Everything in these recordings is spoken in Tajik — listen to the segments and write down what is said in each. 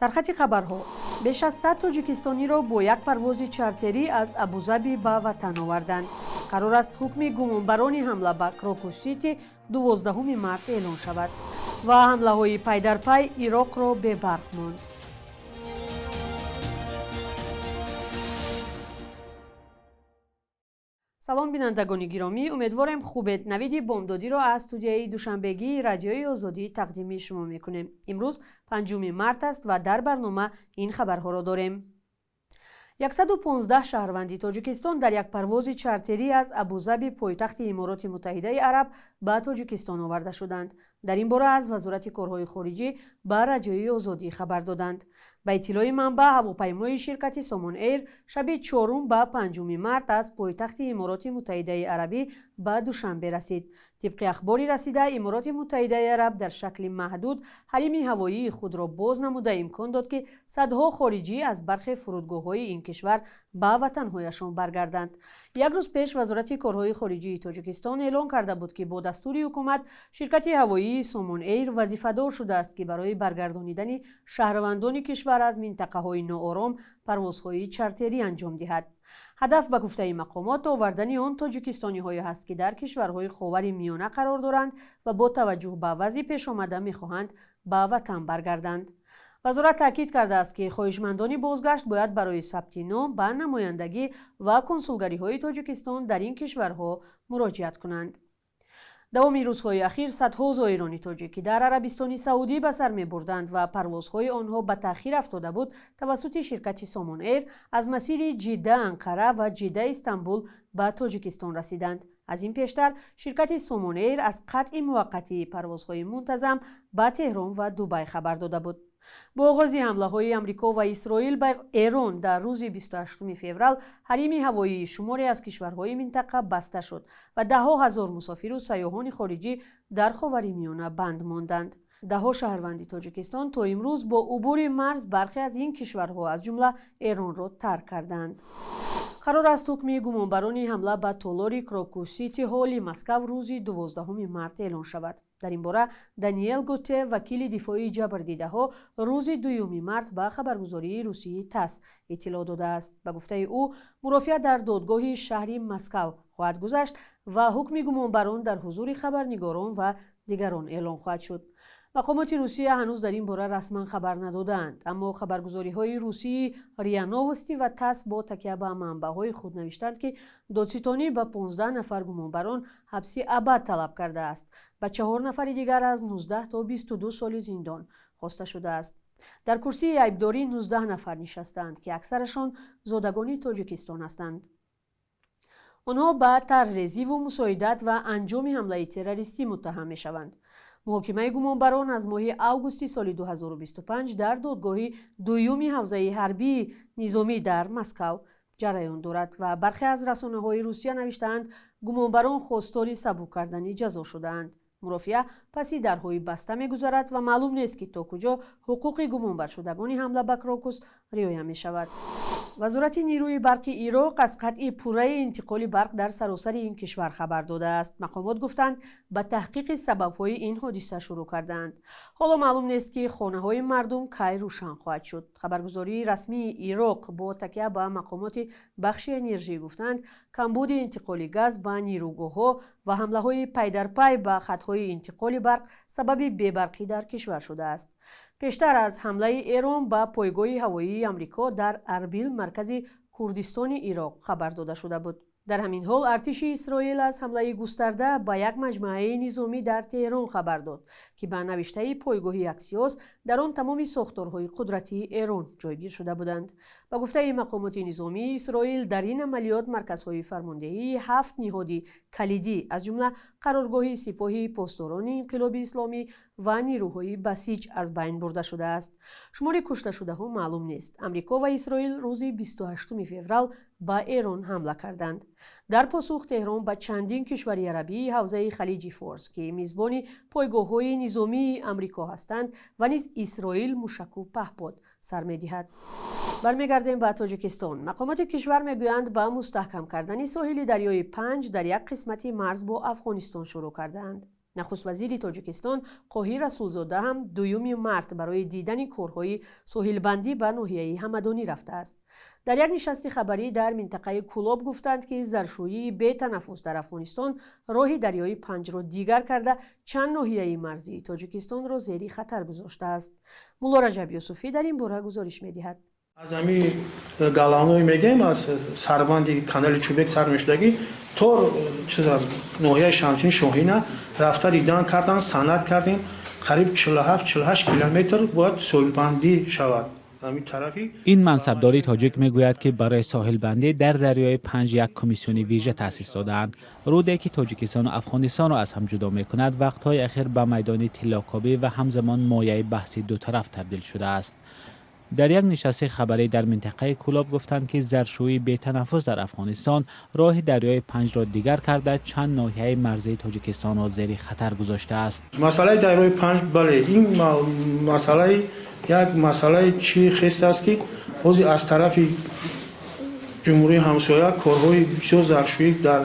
Сархати хабарҳо: беш аз 100 тоҷикистониро бо як парвози чартерӣ аз Абузабӣ ба ватан оварданд. Қарор аст ҳукми гумонбарони ҳамла ба Крокус Сити 12 март эълон шавад ва ҳамлаҳои пайдарпай Ироқро бебарқ монд. Салом, бинандагони гиромӣ, умедворем, хубед. Навиди бомдодиро аз студияи душанбегии Радиои Озодӣ тақдими шумо мекунем. Имрӯз 5 март аст ва дар барнома ин хабарҳоро дорем. 115 шаҳрванди Тоҷикистон дар як парвози чартерӣ аз Абузаби, пойтахти Имороти Муттаҳидаи Араб, ба Тоҷикистон оварда шуданд. Дар ин бора аз Вазорати корҳои хориҷӣ ба Радиои Озодӣ хабар доданд. Ба иттилои манбаъ, ҳавопаймои ширкати Сомон Эйр шаби 4 ба 5 март аз пойтахти Имороти Муттаҳидаи Арабӣ ба Душанбе расид. Тибқи ахбори расида, Имороти Муттаҳидаи Араб дар шакли маҳдуд ҳарими ҳавоии худро боз намуда, имкон дод, ки садҳо хориҷӣ аз бархе фурудгоҳҳои ин кишвар ба ватанҳояшон баргарданд. Як рӯз пеш Вазорати корҳои хориҷии Тоҷикистон эълон карда буд, ки бо дастури ҳукумат ширкати ҳавоии Сомон Эйр вазифадор шудааст, ки барои баргардонидани шаҳрвандони кишвар аз минтақаҳои ноором парвозҳои чартерӣ анҷом диҳад. Ҳадаф, ба гуфтаи мақомот, овардани он тоҷикистониҳое ҳаст, ки дар кишварҳои Ховари Миёна қарор доранд ва бо таваҷҷӯҳ ба вазъи пешомада мехоҳанд ба ватан баргарданд. Вазорат таъкид кардааст, ки хоҳишмандони бозгашт бояд барои сабти ном ба намояндагӣ ва консулгариҳои Тоҷикистон дар ин кишварҳо муроҷиат кунанд. Давоми рӯзҳои ахир садҳо зоирони тоҷик, ки дар Арабистони Саудӣ ба сар мебурданд ва парвозҳои онҳо ба таъхир афтода буд, тавассути ширкати Сомон Эйр аз масири Ҷидда Анқара ва Ҷидда Истанбул ба Тоҷикистон расиданд. Аз ин пештар ширкати Сомон Эйр аз қатъи муваққатии парвозҳои мунтазам ба Теҳрон ва Дубай хабар дода буд. Бо оғози ҳамлаҳои Амрико ва Исроил бар Эрон дар рӯзи 28 феврал ҳарими ҳавоии шуморе аз кишварҳои минтақа баста шуд ва даҳҳо ҳазор мусофиру сайёҳони хориҷӣ дар Ховари Миёна банд монданд. Даҳҳо шаҳрванди Тоҷикистон то имрӯз бо убури марз бархе аз ин кишварҳо, аз ҷумла Эронро тарк карданд. Қарор аст ҳукми гумонбарони ҳамла ба толори Крокус Сити Ҳолли Москав рӯзи 12 март эълон шавад. Дар ин бора Даниэл Готе, вакили дифоии ҷабрдидаҳо, рӯзи 2 март ба хабаргузории русии ТАСС иттилоъ додааст. Ба гуфтаи ӯ, мурофиа дар додгоҳи шаҳри Москав хоҳад гузашт ва ҳукми гумонбарон дар ҳузури хабарнигорон ва дигарон эълон хоҳад шуд. Мақомоти Русия ҳанӯз дар ин бора расман хабар надодаанд, аммо хабаргузориҳои русии РИА Новости ва ТАСС бо такя ба манбаъҳои худ навиштанд, ки додситонӣ ба 15 нафар гумонбарон ҳабси абад талаб кардааст. Ба 4 нафари дигар аз 19 то 22 соли зиндон хоста шудааст. Дар курсии айбдорӣ 19 нафар нишастаанд, ки аксарашон зодагони Тоҷикистон ҳастанд. Онҳо ба тарҳрезиву мусоидат ва анҷоми ҳамлаи террористӣ муттаҳам мешаванд. Муҳокимаи гумонбарон аз моҳи августи соли 2025 дар додгоҳи дуюми ҳавзаи ҳарбии низомӣ дар Москав ҷараён дорад ва бархе аз расонаҳои Русия навиштаанд, гумонбарон хостори сабук кардани ҷазо шудаанд. Мурофиа паси дарҳои баста мегузарад ва маълум нест, ки то куҷо ҳуқуқи гумонбаршудагони ҳамла ба Крокус риоя мешавад. Вазорати нерӯи барқи Ироқ аз қатъи пурраи интиқоли барқ дар саросари ин кишвар хабар додааст. Мақомот гуфтанд, ба таҳқиқи сабабҳои ин ҳодиса шурӯъ кардаанд. Ҳоло маълум нест, ки хонаҳои мардум кай рӯшан хоҳад шуд. Хабаргузории расмии Ироқ бо такя ба мақомоти бахши энержӣ гуфтанд, камбуди интиқоли газ ба нерӯгоҳҳо ва ҳамлаҳои пайдарпай ба хатҳои интиқоли барқ сабаби бебарқӣ дар кишвар шудааст. Пештар аз ҳамлаи Эрон ба пойгоҳи ҳавоии Амрико дар Арбил, маркази Курдистони Ироқ, хабар дода шуда буд. Дар ҳамин ҳол артиши Исроил аз ҳамлаи густарда ба як маҷмӯаи низомӣ дар Теҳрон хабар дод, ки ба навиштаи пойгоҳи Аксиос дар он тамоми сохторҳои қудратии Эрон ҷойгир шуда буданд. Ба гуфтаи мақомоти низомии Исроил, дар ин амалиёт марказҳои фармондеҳии 7 ниҳоди калидӣ, аз ҷумла қароргоҳи Сипоҳи Посдорони Инқилоби Исломӣ ва нерӯҳои Басиҷ, аз байн бурда шудааст. Шумори кушташудаҳо маълум нест. Амрико ва Исроил рӯзи 28 феврал ба Эрон ҳамла карданд. Дар посух Теҳрон ба чандин кишвари арабии ҳавзаи Халиҷи Форс, ки мизбони пойгоҳҳои низомии Амрико ҳастанд, ва низ Исроил мушаку паҳпод сар медиҳад. Бармегардем ба Тоҷикистон. Мақомоти кишвар мегӯянд, ба мустаҳкам кардани соҳили дарёи Панҷ дар як қисмати марз бо Афғонистон шурӯъ кардаанд. Нахуствазири Тоҷикистон Қоҳир Расулзода ҳам 2 март барои дидани корҳои соҳилбандӣ ба ноҳияи Ҳамадонӣ рафтааст. Дар як нишасти хабарӣ дар минтақаи Кӯлоб гуфтанд, ки заршӯии бетанаффус дар Афғонистон роҳи дарёи Панҷро дигар карда, чанд ноҳияи марзии Тоҷикистонро зери хатар гузоштааст. Мулло Раҷаб Юсуфӣ дар ин бора гузориш медиҳад. Аз ҳамин галавной мегӯем, аз сарбанди канали Чӯбек сар мешудагӣ то чиза ноҳияи Шамсини Шоҳина рафта дидан кардан, санад кардем. Қариб 47-48 километр бояд соҳилбандӣ шавад. Ин мансабдори тоҷик мегӯяд, ки барои соҳилбандӣ дар дарёи Панҷ як комиссиони вижа таъсис додаанд. Руде ки Тоҷикистону Афғонистонро аз ҳам ҷудо мекунад, вақтҳои ахир ба майдони тиллокобӣ ва ҳамзамон мояи баҳси дутараф табдил шудааст. Дар як нишасти хабарӣ дар минтақаи Кӯлоб гуфтанд, ки заршӯии бетанаффус дар Афғонистон роҳи дарёи Панҷро дигар карда, чанд ноҳияи марзии Тоҷикистонро зери хатар гузоштааст. Масъалаи дарёи Панҷ, бале, ин масъалаи як масъалаи чӣ хест аст, ки ҳозир аз тарафи ҷумҳурии ҳамсоя корҳои бисёр заршӯӣ дар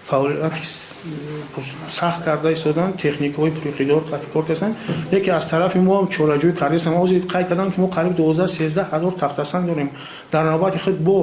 фаъолияти сахт карда истоданд, техникаҳои пурқидор кор карданд, лекин аз тарафи мо ҳам чораҷӯӣ кардаистем. Ҳозир қайд кардам, ки мо қариб 12-13 ҳазор тахтасанг дорем. Дар навбати худ бо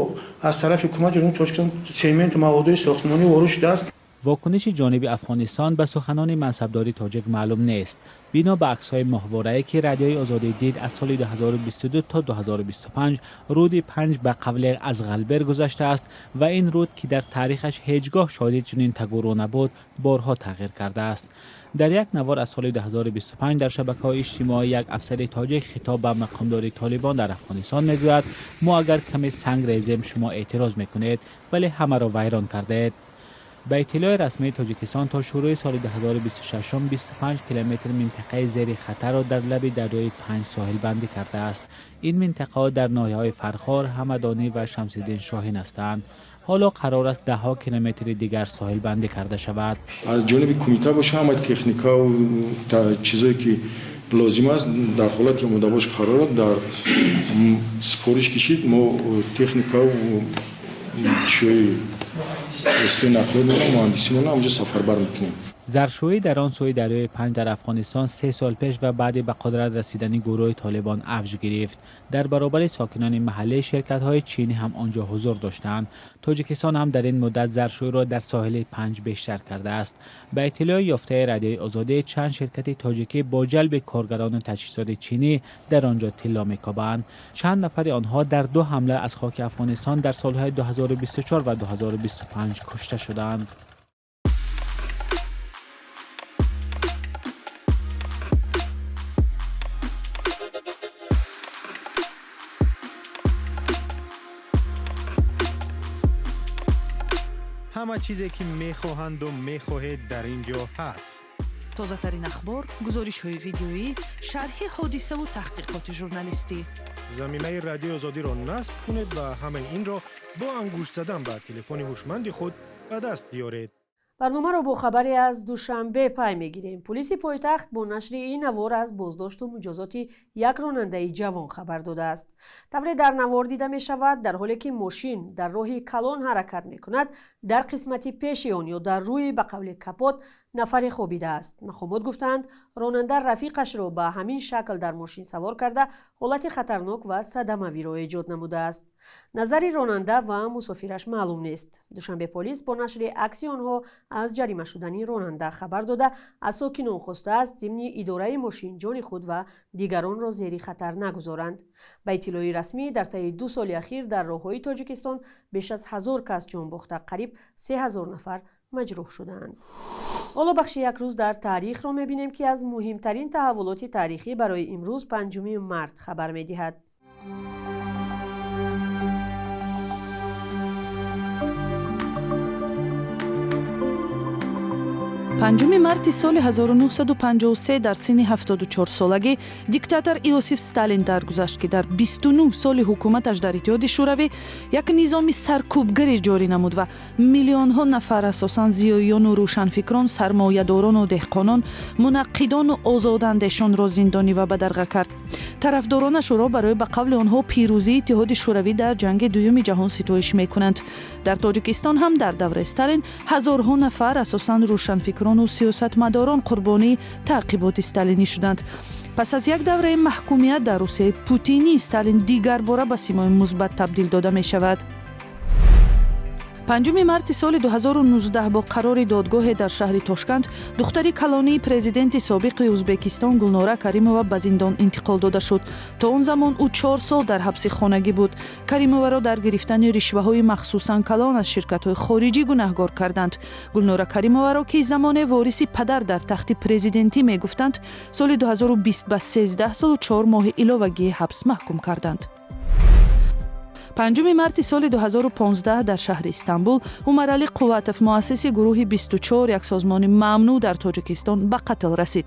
аз тарафи ҳукумати Ҷумҳурии Тоҷикистон сементу маводҳои сохтмонӣ ворид шудааст. Вокуниши ҷониби Афғонистон ба суханони мансабдори тоҷик маълум нест. Бино ба аксҳои моҳворае, ки Радиои Озодӣ дид, аз соли 2022 то 2025 руди Панҷ ба қавле аз Ғалбер гузаштааст ва ин руд, ки дар таърихаш ҳеҷ гоҳ шоҳиди чунин тагурӯ набуд, борҳо тағйир кардааст. Дар як навор аз соли 2025 дар шабакаҳои иҷтимоӣ як афсари тоҷик хитоб ба мақомдори Толибон дар Афғонистон мегӯяд: мо агар каме санг резем, шумо эътироз мекунед, вале ҳамаро вайрон кардаед. Ба иттилои расмии Тоҷикистон, то шурӯи соли 2026 25 километр минтақаи зери хатарро дар лаби дарёи Панҷ соҳилбандӣ кардааст. Ин минтақаҳо дар ноҳияҳои Фархор, Ҳамадонӣ ва Шамсиддин Шоҳин ҳастанд. Ҳоло қарор аст даҳҳо километри дигар соҳилбандӣ карда шавад. Аз ҷониби кумита боша, ҳама техникаву чизое ки лозим аст, дар ҳолати омодабош қарор дар супориш кишид. Мо техникаву чиҳои воситаи нақлиётмона, муҳандисимона ҳамҷо сафарбар мекунем. Заршӯӣ дар он сӯи дарёи Панҷ дар Афғонистон 3 сол пеш ва баъди ба қудрат расидани гурӯҳи Толибон авҷ гирифт. Дар баробари сокинони маҳаллӣ ширкатҳои чинӣ ҳам он ҷо ҳузур доштанд. Тоҷикистон ҳам дар ин муддат заршӯиро дар соҳили Панҷ бештар кардааст. Ба иттилои ёфтаи Радиои Озодӣ, чанд ширкати тоҷикӣ бо ҷалби коргарону таҷҳизоти чинӣ дар он ҷо тилло мекобанд. Чанд нафари онҳо дар ду ҳамла аз хоки Афғонистон дар солҳои 2024 ва 2025 кушта шуданд. Ҳама чизе ки мехоҳанду мехоҳед, дар ин ҷо ҳаст. Тозатарин ахбор, гузоришҳои видеоӣ, шарҳи ҳодисаву таҳқиқоти журналистӣ. Замимаи Радиои Озодиро насб кунед ва ҳамаи инро бо ангушт задан ба телефони ҳушманди худ ба даст биёред. Барномаро бо хабаре аз Душанбе пай мегирем. Пулиси пойтахт бо нашри ин навор аз боздошту муҷозоти як ронандаи ҷавон хабар додааст. Тавре дар навор дида мешавад, дар ҳоле ки мошин дар роҳи калон ҳаракат мекунад, дар қисмати пеши он ё дар рӯи ба қавли капот нафаре хобидааст. Мақомот гуфтаанд, ронанда рафиқашро ба ҳамин шакл дар мошин савор карда, ҳолати хатарнок ва садамавиро эҷод намудааст. Назари ронанда ва мусофираш маълум нест. Душанбе полис бо нашри акси онҳо аз ҷарима шудани ронанда хабар дода, аз сокинон хостааст, зимни идораи мошин ҷони худ ва дигаронро зери хатар нагузоранд. Ба иттилои расмӣ, дар таи 2 соли ахир дар роҳҳои Тоҷикистон беш аз 1000 кас ҷон бохта, қариб 3000 нафар маҷрӯҳ шудаанд. Ҳоло бахши «Як рӯз дар таърихро мебинем, ки аз муҳимтарин таҳаввулоти таърихӣ барои имрӯз, 5 март, хабар медиҳад. 5 марти соли 1953 дар синни 74 солагӣ диктатор Иосиф Сталин даргузашт, ки дар 29 соли ҳукуматаш дар Иттиҳоди Шӯравӣ як низоми саркӯбгарӣ ҷорӣ намуд ва миллионҳо нафар, асосан зиёиёну рӯшанфикрон, сармоядорону деҳқонон, мунаққидону озодандешонро зиндонӣ ва бадарға кард. Тарафдоронаш ӯро барои, ба қавли онҳо, пирӯзии Иттиҳоди Шӯравӣ дар Ҷанги Дуюми Ҷаҳон ситоиш мекунанд. Дар Тоҷикистон ҳам дар давраи Сталин ҳазорҳо нафар, асосан рӯшанфикрону равшанфикрону сиёсатмадорон қурбонии таъқиботи сталинӣ шуданд. Пас аз як давраи маҳкумият дар Русияи путинӣ Сталин дигарбора ба симои мусбат табдил дода мешавад. 5 марти соли 2019 бо қарори додгоҳе дар шаҳри Тошканд духтари калонии президенти собиқи Ӯзбекистон Гулнора Каримова ба зиндон интиқол дода шуд. То он замон ӯ 4 сол дар ҳабси хонагӣ буд. Каримоваро дар гирифтани ришваҳои махсусан калон аз ширкатҳои хориҷӣ гунаҳгор карданд. Гулнора Каримоваро, ки замоне вориси падар дар тахти президентӣ мегуфтанд, соли 2020 ба 13 солу 4 моҳи иловагии ҳабс маҳкум карданд. 5 марти соли 2015 дар шаҳри Истанбул Умаралӣ Қувватов, муассиси гурӯҳи 24, як созмони мамнӯъ дар Тоҷикистон, ба қатл расид.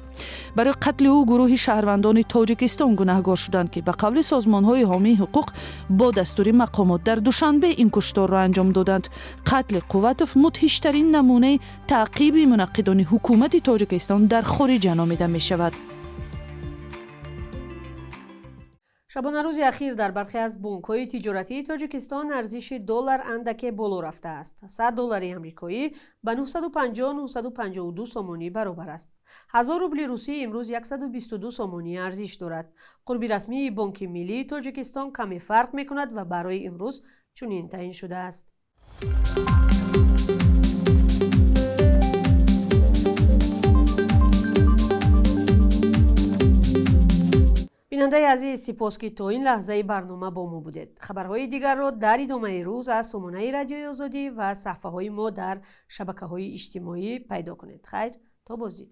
Барои қатли ӯ гурӯҳи шаҳрвандони Тоҷикистон гунаҳгор шуданд, ки ба қавли созмонҳои ҳомии ҳуқуқ бо дастури мақомот дар Душанбе ин кушторро анҷом доданд. Қатли Қувватов мудҳиштарин намунаи таъқиби мунаққидони ҳукумати Тоҷикистон дар хориҷа номида мешавад. Шабонарӯзи ахир дар бархе аз бонкҳои тиҷоратии Тоҷикистон арзиши доллар андаке боло рафтааст. 100 доллари амрикоӣ ба 950-952 сомонӣ баробар аст. 1000 рубли русӣ имрӯз 122 сомонӣ арзиш дорад. Қурби расмии Бонки миллии Тоҷикистон каме фарқ мекунад ва барои имрӯз чунин таъин шудааст. Бинандаи азиз, сипос, ки то ин лаҳзаи барнома бо мо будед. Хабарҳои дигарро дар идомаи рӯз аз сомонаи Радиои Озодӣ ва саҳфаҳои мо дар шабакаҳои иҷтимоӣ пайдо кунед. Хайр, то боздид.